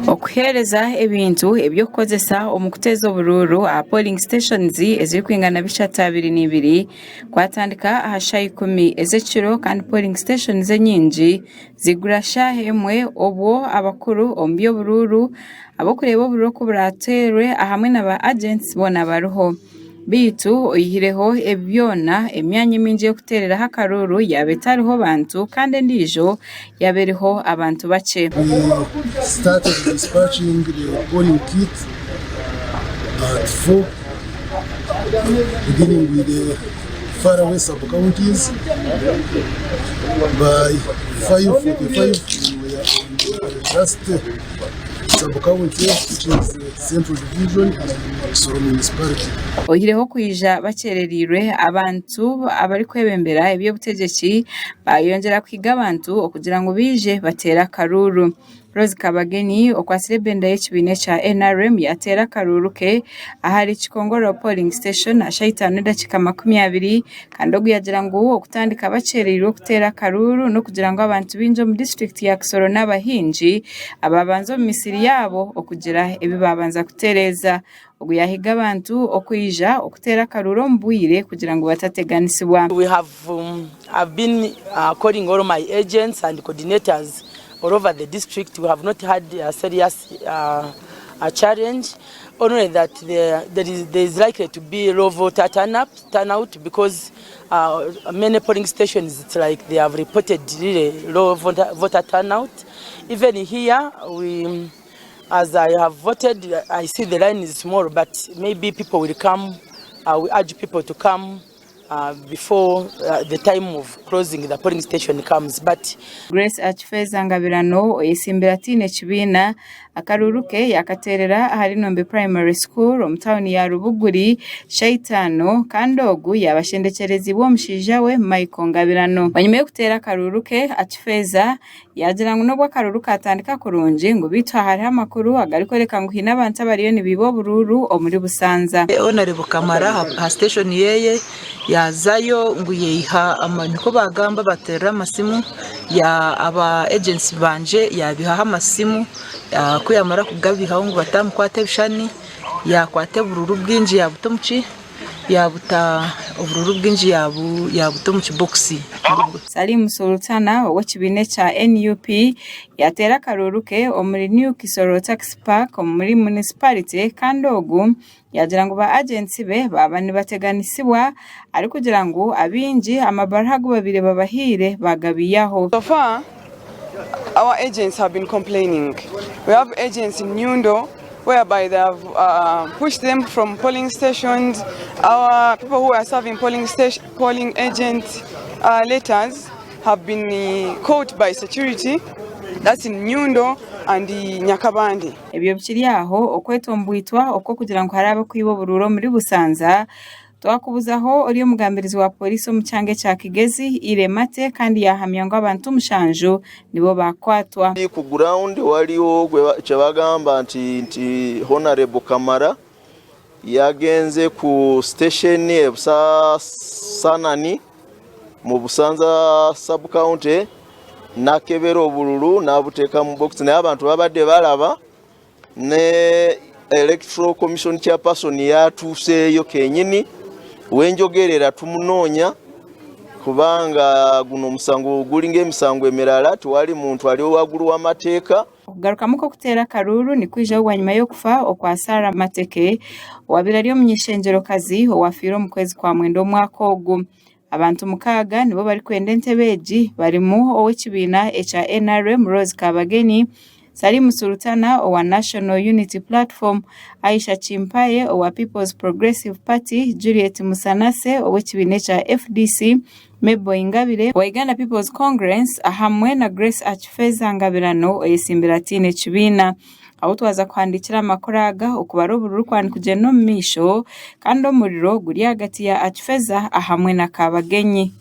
Okuheereza ebintu eby'okukozesa omu kuteeza oburuuru aha polling stations ezirikwingana 322 kwatandika aha shaaha ikumi ez'ekiro kandi polling stations enyingi zigura shaaha emwe obwo abakuru omu by'oburuuru ab'okureeba oburuuru oku burateerwe hamwe na ba agents boona bariho. Beitu oyihireho ebi byona, emyanya emingi ey'okuteereraho akaruuru yaaba etariho bantu kandi endiijo yaaba eriho abantu bakye. We started dispatching the polling kit at 4 beginning with the faraway sub-counties. By 5:45 we were on the last sub-county which is Central Division in Kisoro Municipality. Oyihireho kwija bakyerereirwe, abantu abarikwebembera eby'obutegyeki baayongyera kuhiga abantu okugira ngu baije bateere akaruuru. Rose Kabagenyi okwatsire ebendera y'ekibiina ekya NRM yaateera akaruuru ke ahari Kikongoro Polling Station aha shaaha itaano n'edakiika 20 kandi ogu yaagira ngu okutandika bakyerereirwe okuteera akaruuru n'okugira ngu abantu baingi omu disiturikiti ya Kisoro n'abahingi abaabanza omu misiri yaabo okugira ebi baabanza kutereeza. Ogu yaahiga abantu okwija okuteera akaruuru omu bwire kugira ngu batateganisibwa. We have I've been calling all my agents and coordinators all over the district, we have not had a serious challenge only that there, there, is, there is likely to be low voter turn up, turnout because many polling stations it's like they have reported really low voter, voter turnout. Even here we as I have voted I see the line is small but maybe people will come we urge people to come before the time of closing the polling station comes but Grace Akifeza Ngabirano oyesimbire ataine kibiina, akaruuru ke yakateerera ahari Nombe Primary School omu tauni ya Rubuguri shaaha itaano kandi ogu yaaba ashendekyereziibwe omushaija we Michael Ngabirano. Bwanyima y'okuteera akaruuru ke, Akifeza Yaagira ngu n'obu akaruuru kaatandika kurungi ngu beitu hariho amakuru agarikworeka ngu haine abantu abariyo nibaiba oburuuru omuri Busanza. Honourable Kamara aha station yeye yazayo ngu yeiha nikwo bagamba baterera amasimu ya aba agents bangye yabihaho amasimu kuyamara kugabihaho ngu batamukwata ebishushani yakwata obururu bwingi yabuta omuki. Yaabuta obururu bwingi yaabuta omu kibokisi. Salim Sultana ow'ekibiina ekya NUP yateera akaruuru ke omuri New Kisoro Taxi Park omuri munisiparite kandi ogu yaagira ngu ba agenti be baaba nibateganisibwa arikugira ngu abaingi amabaruha agu babaire babahaire baagabiihaho. So far our agents have been complaining. We have agents in Nyundo whereby they have uh, pushed them from polling stations. Our people who are serving polling, station, polling agent uh, letters have been uh, caught by security. That's in Nyundo and Nyakabande. Ebyo bikiri aho okwetomboitwa okw'okugira ngu hariho abakwiba oburuuru omuri Busanza Twakubuzaho ori omugambirizi wa Pooriisi omu kyanga ekya Kigezi, Ireh Mate kandi yaahamya ngu abantu mushanju nibo baakwatwa. Ku ground waliwo kyebagamba nti nti Honourable Kamara yagenze ku station e Busasanani mu Busanza sub county nakebera obululu nabuteeka mu box naye abantu babadde balaba Ne Electoral Commission Chairperson yatuuseeyo kenyini wenjogerera tumunoonya kubanga guno omusango gulinga emisango emirala tewali muntu ali wagulu w'amateeka. Okugarukamu kw'okuteera akaruuru nikwijaho bwanyima y'okufa okwa Sarah Mateke owabaire ari omuny'eishengyerokazi owafiire omu kwezi kwa mwenda omwaka ogu. Abantu mukaaga nibo barikwenda entebe egi barimu ow'ekibiina ekya NRM Rose Kabagenyi, Salim Sultana owa National Unity Platform, Aisha Chimpaye owa People's Progressive Party, Juliet Musanase ow'ekibiina ekya FDC, Mabel Ingabire owa Uganda People's Congress hamwe na Grace Akifeza Ngabirano oyetsimbire ataine kibiina. Ahu twaza kuhandiikira amakuru aga, okubara obururu kwaba nikugyenda omu maisho kandi omuriro guri ahagati ya Akifeza hamwe na Kabagenyi.